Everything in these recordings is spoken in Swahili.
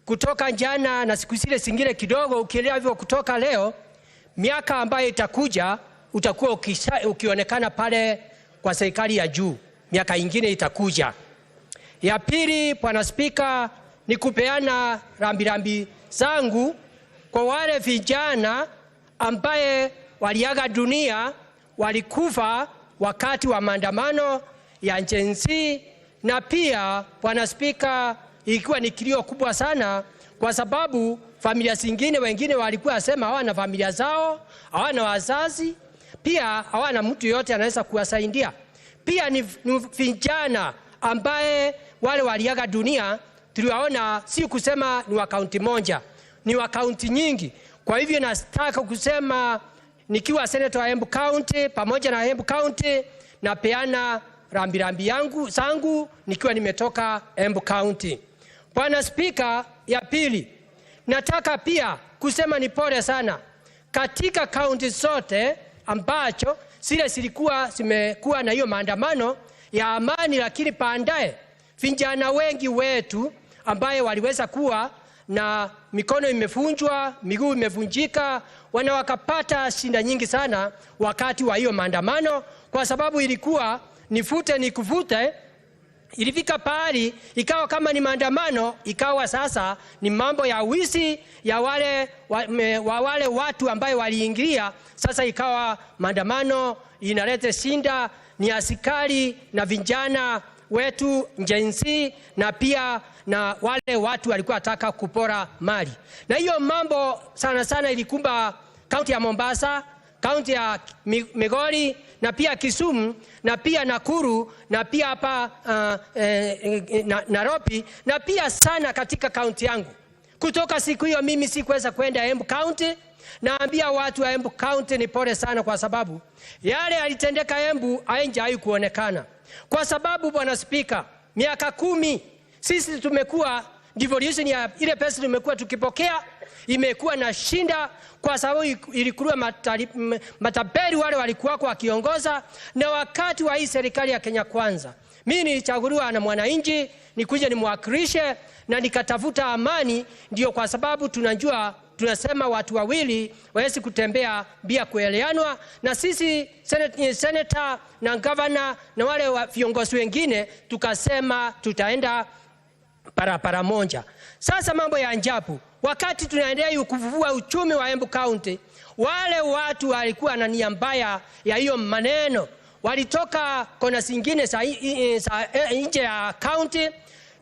Kutoka jana na siku zile zingine kidogo, ukiendelea hivyo kutoka leo, miaka ambayo itakuja utakuwa ukionekana pale kwa serikali ya juu, miaka ingine itakuja. Ya pili, Bwana Spika, ni kupeana rambirambi zangu kwa wale vijana ambaye waliaga dunia, walikufa wakati wa maandamano ya Gen Z. Na pia, Bwana Spika, ilikuwa ni kilio kubwa sana, kwa sababu familia zingine, wengine walikuwa wasema hawana familia zao, hawana wazazi, pia hawana mtu yote anaweza kuwasaidia. Pia ni vijana ambaye wale waliaga dunia tuliwaona, si kusema ni wa kaunti moja, ni wa kaunti nyingi. Kwa hivyo nataka kusema nikiwa senator wa Embu County pamoja na Embu County, napeana rambirambi yangu zangu nikiwa nimetoka Embu County. Bwana Spika, ya pili nataka pia kusema ni pole sana katika kaunti zote ambacho zile zilikuwa zimekuwa na hiyo maandamano ya amani, lakini baadaye vijana wengi wetu ambaye waliweza kuwa na mikono imevunjwa, miguu imevunjika, wana wakapata shida nyingi sana wakati wa hiyo maandamano, kwa sababu ilikuwa nifute nikuvute. Ilifika pahali ikawa kama ni maandamano, ikawa sasa ni mambo ya wizi ya wale watu ambaye waliingilia. Sasa ikawa maandamano inaleta shinda, ni askari na vijana wetu Gen Z na pia na wale watu walikuwa wataka kupora mali. Na hiyo mambo sana sana ilikumba kaunti ya Mombasa, kaunti ya Migori na pia Kisumu na pia Nakuru na pia hapa Nairobi na pia sana katika kaunti yangu. Kutoka siku hiyo mimi sikuweza kwenda Embu County. Naambia watu wa Embu County ni pole sana, kwa sababu yale yalitendeka Embu hayajawahi kuonekana. Kwa sababu Bwana Spika, miaka 10 sisi tumekuwa devolution ya ile pesa tumekuwa tukipokea imekuwa na shinda, kwa sababu ilikuwa matapeli wale walikuwa wakiongoza. Na wakati wa hii serikali ya Kenya Kwanza, mimi nilichaguliwa na mwananchi nikuje nimwakilishe na nikatafuta amani. Ndio kwa sababu tunajua tunasema watu wawili wawezi kutembea bila kueleanwa, na sisi senator na governor na wale viongozi wengine tukasema tutaenda barabara moja. Sasa mambo ya ajabu, wakati tunaendelea kuvuvua uchumi wa Embu County, wale watu walikuwa na nia mbaya ya hiyo maneno, walitoka kona zingine za nje ya county.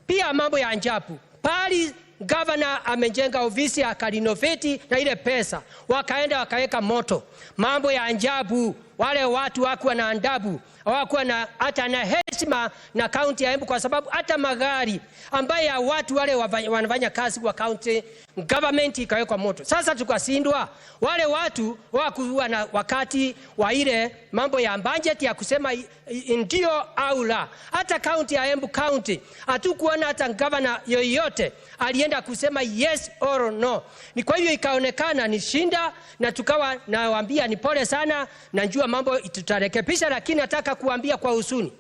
Pia mambo ya ajabu, pali governor amejenga ofisi akarinovate na ile pesa wakaenda wakaweka moto. Mambo ya ajabu, wale watu hawakuwa na adabu, hawakuwa na hata na heshima na county ya Embu, kwa sababu hata magari ambaye ya watu wale wanafanya kazi kwa county government ikawekwa moto. Sasa tukashindwa, wale watu hawakuwa na wakati wa ile mambo ya budget ya kusema ndio au la. Hata county ya Embu County hatukuona hata governor yoyote alienda kusema yes or no. Ni kwa hiyo ikaonekana ni shinda, na tukawa nawaambia ni pole sana, najua mambo tutarekebisha, lakini nataka kuambia kwa huzuni.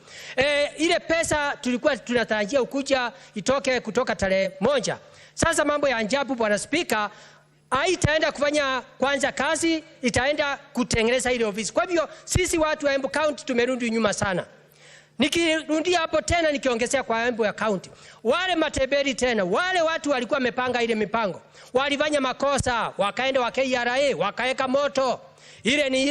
Ile pesa tulikuwa tunatarajia ukuja itoke kutoka tarehe 1. Sasa mambo ya ajabu Bwana Spika, haitaenda kufanya kwanza kazi, itaenda kutengeneza ile ofisi. Kwa hivyo sisi watu wa Embu County tumerudi nyuma sana. Nikirudia hapo tena nikiongezea kwa Embu ya County, wale matebeli tena, wale watu walikuwa wamepanga ile mipango, walifanya makosa, wakaenda wa KRA, wakaweka moto. Ile ni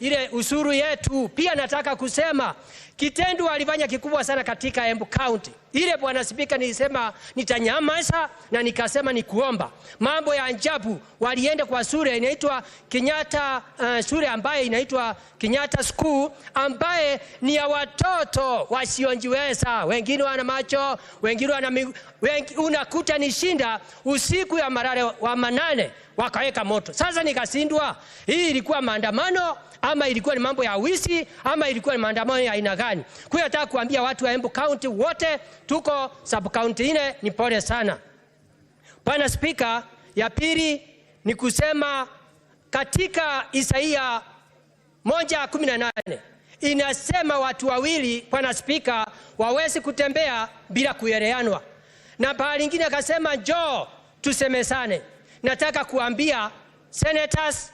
ile usuru yetu. Pia nataka kusema kitendo walifanya kikubwa sana katika Embu County. Ile Bwana Spika nilisema nitanyamaza na nikasema ni kuomba. Mambo ya ajabu, walienda kwa shule inaitwa Kenyatta, shule ambaye inaitwa Kenyatta School, ambaye ni ya watoto wasiojiweza, wengine wana macho, wengine wana miguu, unakuta ni shinda usiku ya marare wa manane wakaweka moto. Sasa nikashindwa, hii ilikuwa maandamano ama ilikuwa ni mambo ya wizi ama ilikuwa ni maandamano ya aina gani? Kwa hiyo nataka kuambia watu wa Embu County wote, tuko sub county 4, ni pole sana. Bwana Spika, ya pili ni kusema katika Isaia 1:18 inasema watu wawili, Bwana Spika, wawezi kutembea bila kueleanwa. Na pahali nyingine akasema njoo tusemesane. Nataka kuambia senators,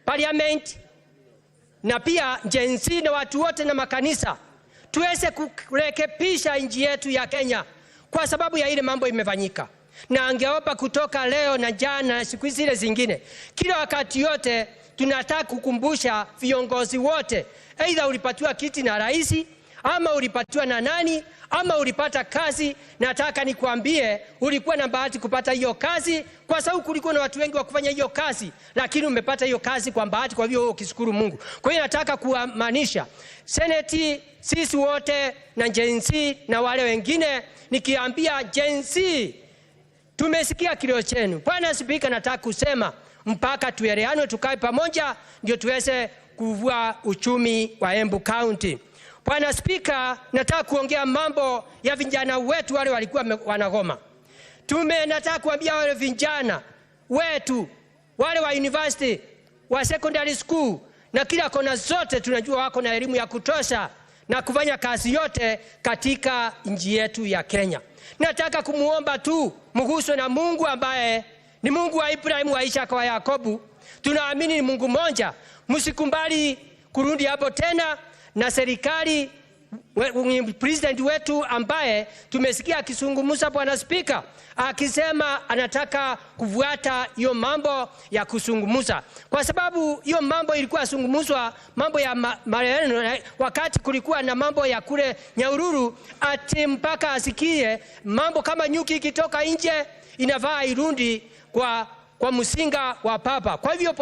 parliament na pia Gen Z na watu wote na makanisa, tuweze kurekebisha nchi yetu ya Kenya kwa sababu ya ile mambo imefanyika. Na angeomba kutoka leo na jana na siku zile zingine, kila wakati yote tunataka kukumbusha viongozi wote, aidha ulipatiwa kiti na rais ama ulipatiwa na nani ama ulipata kazi, nataka nikwambie ulikuwa na bahati kupata hiyo kazi, kwa sababu kulikuwa na watu wengi wa kufanya hiyo kazi, lakini umepata hiyo kazi kwa bahati. Kwa hivyo ukishukuru Mungu. Kwa hiyo nataka kuamaanisha seneti, sisi wote na Gen Z na wale wengine, nikiambia Gen Z tumesikia kilio chenu. Bwana Spika, nataka kusema mpaka tuelewane, tukae pamoja ndio tuweze kuvua uchumi wa Embu County. Bwana Spika, nataka kuongea mambo ya vijana wetu wale walikuwa wanagoma. Nataka kuambia wale vijana wetu wale wa university, wa secondary school na kila kona zote, tunajua wako na elimu ya kutosha na kufanya kazi yote katika nchi yetu ya Kenya. Nataka kumuomba tu mguswe na Mungu ambaye ni Mungu wa Ibrahimu, wa Isaka, wa Yakobu. Tunaamini ni Mungu mmoja. Msikumbali kurudi hapo tena. Na serikali, president wetu ambaye tumesikia akizungumza, Bwana Spika, akisema anataka kufuata hiyo mambo ya kuzungumza, kwa sababu hiyo mambo ilikuwa zungumzwa, mambo ya maneno, wakati kulikuwa na mambo ya kule Nyahururu, ati mpaka asikie mambo kama nyuki ikitoka nje inavaa irundi kwa msinga wa papa. Kwa hivyo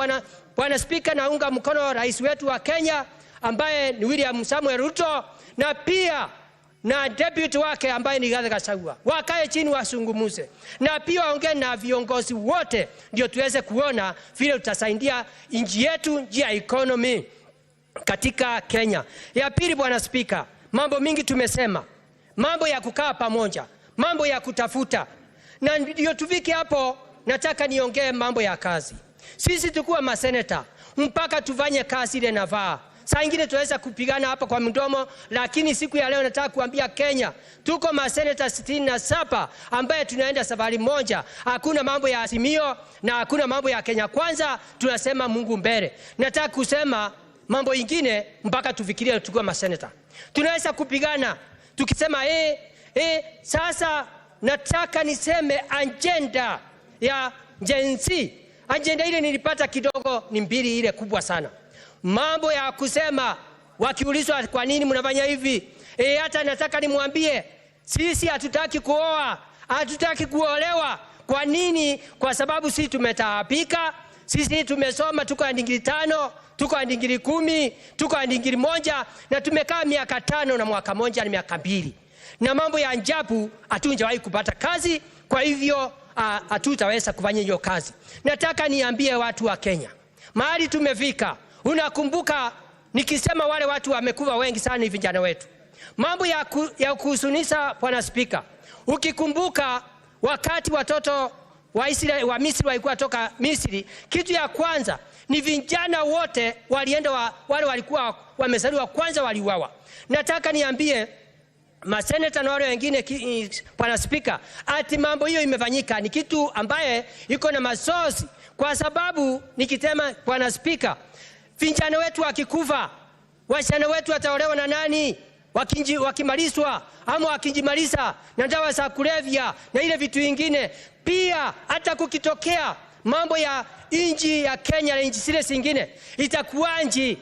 Bwana Spika, naunga mkono rais wetu wa Kenya ambaye ni William Samuel Ruto na pia na deputy wake ambaye ni Rigathi Gachagua. Wakae chini wasungumuze, na pia waongee na viongozi wote, ndio tuweze kuona vile tutasaidia nchi yetu njia ya economy katika Kenya. Ya pili, Bwana Spika, mambo mingi tumesema, mambo ya kukaa pamoja, mambo ya kutafuta, na ndio tufike hapo. Nataka niongee mambo ya kazi. Sisi tukuwa maseneta mpaka tufanye kazi ile nafaa. Saa ingine tunaweza kupigana hapa kwa mdomo, lakini siku ya leo nataka kuambia Kenya, tuko maseneta 67 ambaye tunaenda safari moja. Hakuna mambo ya Azimio na hakuna mambo ya Kenya Kwanza, tunasema Mungu mbele. Nataka kusema mambo ingine mpaka tufikirie tukiwa maseneta. Tunaweza kupigana tukisema sasa nataka niseme agenda ya Gen Z. Agenda ile nilipata kidogo ni mbili ile kubwa sana. Mambo ya kusema wakiulizwa kwa nini mnafanya hivi, hata nataka nimwambie sisi hatutaki kuoa, hatutaki kuolewa. Kwa nini? Kwa sababu sisi tumetaabika, sisi tumesoma, tuko na digrii 5, tuko na digrii 10, tuko na digrii 1, na tumekaa miaka 5 na mwaka 1 na miaka 2. Na mambo ya ajabu hatujawahi kupata kazi, kwa hivyo hatutaweza kufanya hiyo kazi. Nataka niambie watu wa Kenya, mahali tumefika. Unakumbuka nikisema wale watu wamekuwa wengi sana ni vijana wetu. Mambo ya kuhuzunisha, Bwana Spika, ukikumbuka wakati watoto wa Israeli, wa Misri walikuwa toka Misri, kitu ya kwanza ni vijana wote walienda, wale walikuwa wamezaliwa kwanza waliuawa. Nataka niambie maseneta na wale wengine, Bwana Spika, ati mambo hiyo imefanyika ni kitu ambaye iko na masosi, kwa sababu nikisema Bwana Spika, vijana wetu wakikufa, wasichana wetu wataolewa na nani? Wakimalizwa ama wakijimaliza na dawa za kulevya na ile vitu vingine. Pia hata kukitokea mambo ya nchi ya Kenya na nchi zile zingine, itakuwa nchi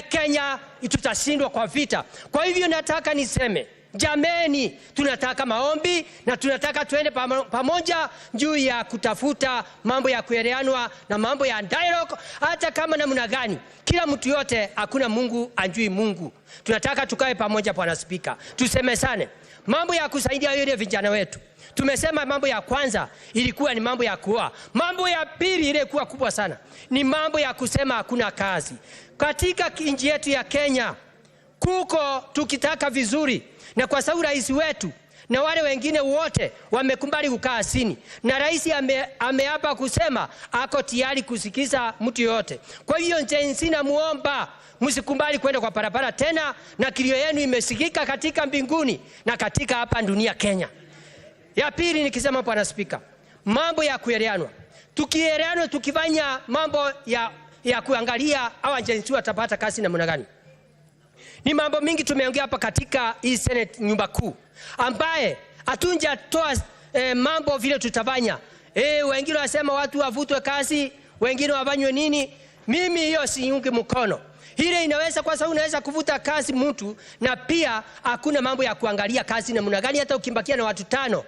Kenya tutashindwa kwa vita. Kwa hivyo nataka niseme, jameni, tunataka maombi na tunataka tuende pamoja juu ya kutafuta mambo ya kuelewanwa na mambo ya dialogue, hata kama namna gani. Kila mtu yote, hakuna Mungu ajui Mungu. Tunataka tukae pamoja, Bwana Spika, tusemesane mambo ya kusaidia yule vijana wetu. Tumesema mambo ya kwanza ilikuwa ni mambo ya kuoa. Mambo ya pili ile kuwa kubwa sana ni mambo ya kusema hakuna kazi katika nchi yetu ya Kenya. Kuko tukitaka vizuri, na kwa sababu rais wetu na wale wengine wote wamekubali kukaa chini, na rais ameapa kusema ako tayari kusikiza mtu yote. Kwa hiyo Gen Z namuomba msikubali kwenda kwa barabara tena, na kilio yenu imesikika katika mbinguni na katika hapa dunia Kenya. Ya pili nikisema, Bwana Spika, Mambo ya kueleanwa. Tukieleanwa, tukifanya mambo ya kuangalia hawa Gen Z watapata kazi namna gani. Ni mambo mingi tumeongea hapa katika hii Senate nyumba kuu, ambaye hatunjatoa mambo vile tutafanya. Wengine wasema watu wavutwe kazi, wengine wafanywe nini. Mimi hiyo siungi mkono. Ile inaweza, kwa sababu unaweza kuvuta kazi mtu na pia hakuna mambo ya kuangalia kazi namna gani, hata ukimbakia na watu 5.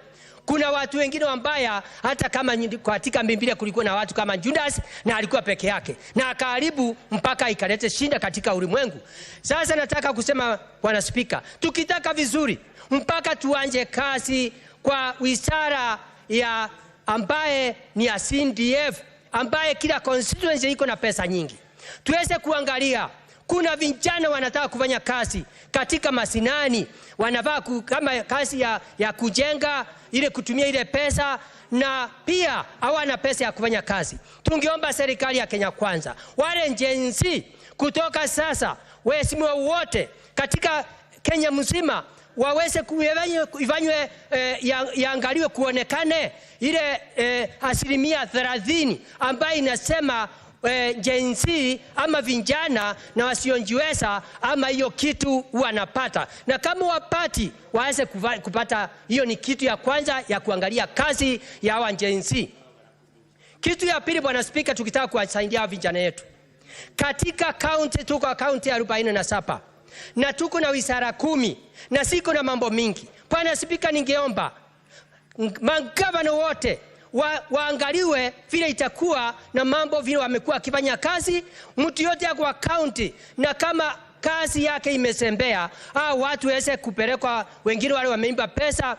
Kuna watu wengine wambaya, hata kama katika Biblia kulikuwa na watu kama Judas na alikuwa peke yake na akaharibu mpaka ikalete shinda katika ulimwengu. Sasa nataka kusema Bwana Spika, tukitaka vizuri mpaka tuanze kazi kwa wizara ya ambaye ni ya CDF, ambaye kila constituency iko na pesa nyingi. Tuweze kuangalia kuna vijana wanataka kufanya kazi katika masinani, wanavaa kama kazi ya kujenga ile, kutumia ile pesa, na pia hawana pesa ya kufanya kazi. Tungeomba serikali ya Kenya Kwanza, wale Gen Z kutoka sasa, waheshimiwa wote katika Kenya mzima waweze kuifanywe, yaangaliwe kuonekane ile 30% ambayo inasema Gen Z ama vijana na wasiojiweza ama hiyo kitu wanapata. Na kama wapati waweze kupata. Hiyo ni kitu ya kwanza ya kuangalia kazi ya hawa Gen Z. Kitu ya pili, Bwana Spika, tukitaka kuwasaidia vijana wetu katika kaunti, tuko kaunti 47 na tuko na wizara 10 na siko na mambo mingi. Bwana Spika, ningeomba magavana wote waangaliwe vile itakuwa na mambo vile wamekuwa wakifanya kazi. Mtu yote kwa county, na kama kazi yake imesembea, hao watu waweze kupelekwa, wengine wale wameimba pesa,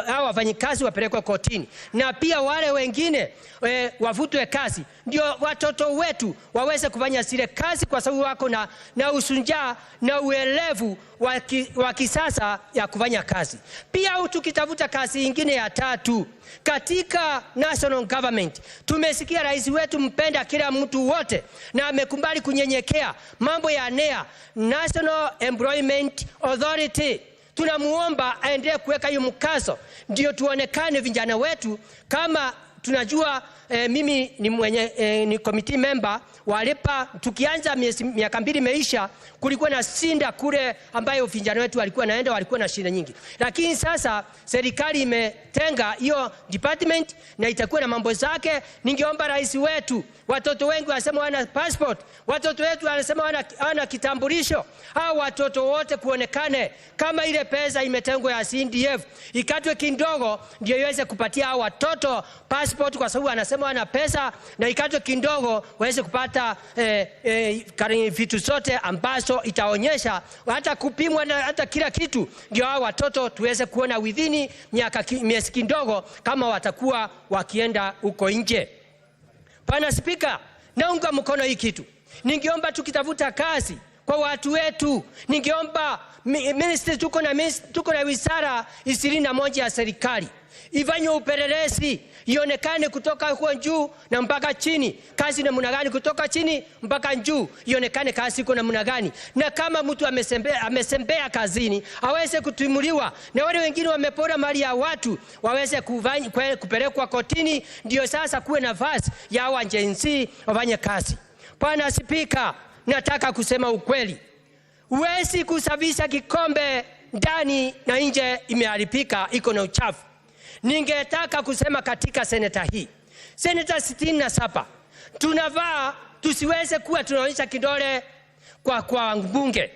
hao wafanyikazi wapelekwe kotini, na pia wale wengine wavutwe kazi, ndio watoto wetu waweze kufanya zile kazi, kwa sababu wako na usunjaa na uelevu wa kisasa ya kufanya kazi. Pia tukitafuta kazi nyingine ya tatu katika national government, tumesikia rais wetu mpenda kila mtu wote na amekubali kunyenyekea mambo ya NEA, National Employment Authority. Tunamuomba aendelee kuweka hiyo mkazo, ndio tuonekane vijana wetu kama tunajua. Mimi ni mwenye ni committee member walipa. Tukianza miaka 2 imeisha, kulikuwa na shinda kule ambayo vijana wetu walikuwa naenda, walikuwa na shinda nyingi. Lakini sasa serikali imetenga hiyo department na itakuwa na mambo zake. Ningeomba rais wetu, watoto wengi wanasema wana passport, watoto wetu wanasema wana kitambulisho. Hao watoto wote kuonekane kama ile pesa imetengwa ya CDF ikatwe kidogo, ndio iweze kupatia hao watoto passport, kwa sababu wanasema wana pesa, na ikatwe kidogo waweze kupata vitu zote ambazo itaonyesha hata kupimwa na hata kila kitu, ndio hao watoto tuweze kuona within miezi kidogo kama watakuwa wakienda huko nje. Bwana Spika, naunga mkono hii kitu. Ningeomba tukitafuta kazi kwa watu wetu, ningeomba ministry, tuko na wizara 21 ya serikali, ifanywe upelelezi, ionekane kutoka huko juu na mpaka chini kazi namna gani, kutoka chini mpaka juu ionekane kazi iko namna gani. Na kama mtu amesembea kazini aweze kutimuliwa, na wale wengine wamepora mali ya watu waweze kupelekwa kotini, ndio sasa kuwe nafasi ya hawa Gen Z wafanye kazi. Bwana Spika, nataka kusema ukweli. Huwezi kusafisha kikombe ndani na nje imeharibika, iko na uchafu. Ningetaka kusema katika seneta hii, seneta 67, tunavaa tusiweze kuwa tunaonyesha kidole kwa mbunge,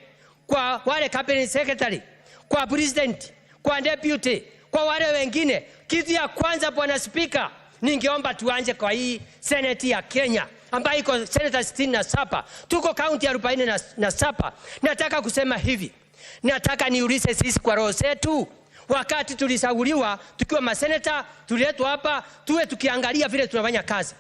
kwa wale cabinet secretary, kwa president, kwa deputy, kwa wale wengine. Kitu ya kwanza, Bwana Spika, ningeomba tuanze kwa hii seneti ya Kenya ambayo iko seneta 67, tuko kaunti 47. Nataka kusema hivi, nataka niulize sisi kwa roho zetu, wakati tulisauliwa tukiwa maseneta, tuliletwa hapa tuwe tukiangalia vile tunafanya kazi.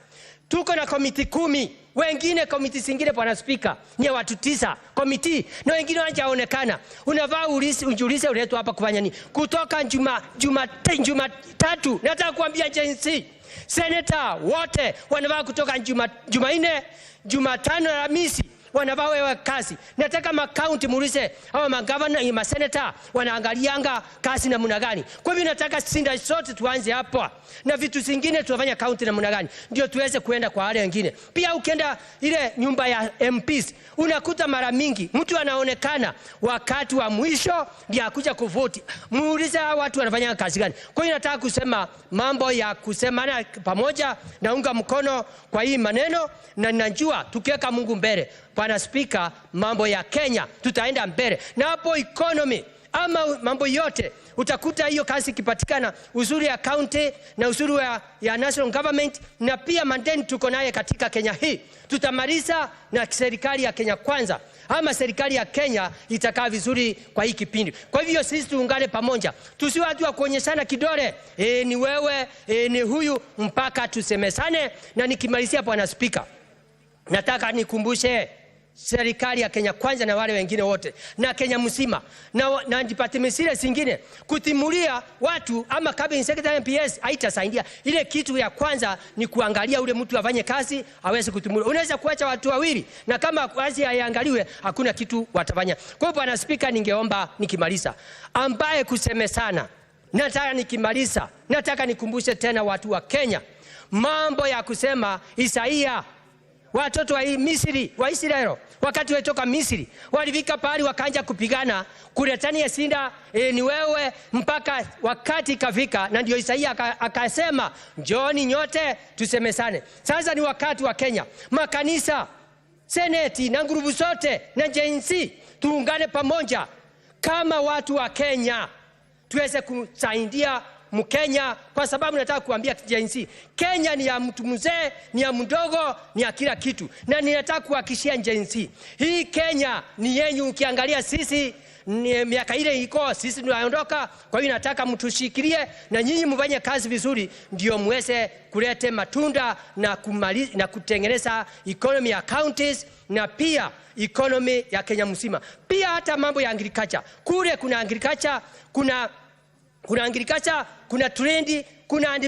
Tuko na komiti 10, wengine komiti zingine, Bwana Spika, ni watu 9 komiti, na wengine hawajaonekana. Unavaa ujiulize uletwa hapa kufanya nini? Kutoka Jumatatu, nataka kuambia Gen Z, seneta wote wanavaa kutoka Jumanne, Jumatano na Alhamisi Wanavaa wewe kazi. Nataka makaunti muulize hawa magavana, maseneta wanaangalianga kazi namna gani. Kwa hivyo nataka sinda zote tuanze hapa. Na vitu zingine tunafanya kaunti namna gani ndio tuweze kuenda kwa wale wengine. Pia ukienda ile nyumba ya MPs unakuta mara mingi mtu anaonekana wakati wa mwisho ndiye akuja kuvoti. Muulize hawa watu wanafanya kazi gani. Kwa hiyo nataka kusema mambo ya kusemana pamoja, naunga mkono kwa hii maneno, na ninajua tukiweka Mungu mbele, Bwana Spika, mambo ya Kenya tutaenda mbele. Na hapo economy ama mambo yote utakuta hiyo kazi ikipatikana, uzuri ya county na uzuri ya national government, na pia mandeni tuko naye katika Kenya hii, tutamaliza na serikali ya Kenya Kwanza ama serikali ya Kenya itakaa vizuri kwa hii kipindi. Kwa hivyo sisi tuungane pamoja, tusiwe watu wa kuonyeshana kidole, ni wewe, ni huyu, mpaka tusemesane. Na nikimalizia Bwana Spika, nataka nikumbushe serikali ya Kenya Kwanza na wale wengine wote na Kenya mzima na department zile zingine, kutimulia watu ama cabinet secretary MPS haitasaidia. Ile kitu ya kwanza ni kuangalia ule mtu afanye kazi aweze kutimulia. Unaweza kuacha watu wawili na kama kazi haiangaliwe hakuna kitu watafanya. Kwa hiyo Bwana Spika, ningeomba nikimaliza, ambaye kusemesana, nataka nikimaliza, nataka nikumbushe tena watu wa Kenya mambo ya kusema Isaia. Watoto wa Misri, wa Israeli, wakati walitoka Misri, walifika pahali wakaanza kupigana, kuletania sinda, ni wewe, mpaka wakati ikafika na ndio Isaia akasema njooni nyote tusemesane. Sasa ni wakati wa Kenya, makanisa, seneti na nguvu zote na jinsi tuungane pamoja kama watu wa Kenya tuweze kusaidia Mkenya, kwa sababu nataka kuambia jinsi Kenya ni ya mtu mzee, ni ya mdogo, ni ya kila kitu. Na ninataka kuhakikishia jinsi hii Kenya ni yenyu. Ukiangalia sisi ni miaka ile iko sisi tunaondoka. Kwa hiyo nataka mtushikilie na nyinyi mfanye kazi vizuri ndio muweze kulete matunda na kutengeneza economy ya counties na pia economy ya Kenya mzima. Pia hata mambo ya agriculture. Kule kuna agriculture, kuna agriculture, kuna trade, kuna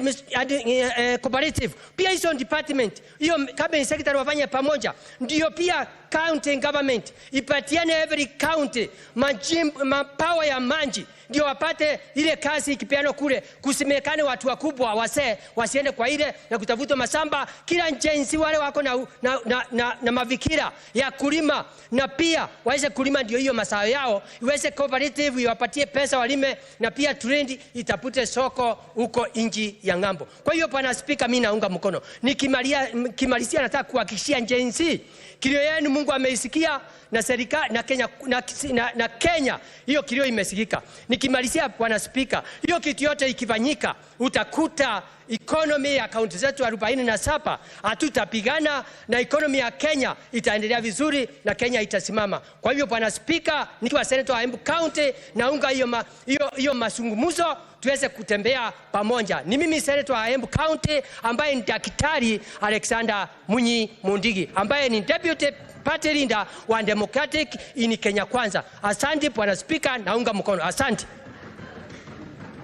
cooperative. Pia hizo department, hiyo cabinet secretary wafanye pamoja. Ndio pia county government ipatiane every county mapower ya manji, ndio wapate ile kazi ikipeanwa kule, kusimekane watu wakubwa wasee wasiende kwa ile na kutafuta mashamba. Kila njenzi wale wako na mavikira ya kulima na pia waweze kulima, ndio hiyo mazao yao iweze cooperative iwapatie pesa walime, na pia trend itapute soko huko nchi ya ng'ambo. Kwa hiyo Bwana Spika, mimi naunga mkono. Nikimalizia nataka kuhakikishia njenzi kilio yenu Mungu ameisikia, na serikali na Kenya na Kenya hiyo kilio imesikika. Nikimalizia Bwana Spika, hiyo kitu yote ikifanyika utakuta economy ya kaunti zetu 47 hatutapigana, na economy ya Kenya itaendelea vizuri na Kenya itasimama. Kwa hivyo Bwana Spika, nikiwa senator wa Embu County naunga hiyo mazungumzo tuweze kutembea pamoja. Ni mimi senator wa Embu County ambaye ni Daktari Alexander Munyi Mundigi, ambaye ni deputy party leader wa Democratic in Kenya Kwanza. Asante Bwana Spika, naunga mkono. Asante.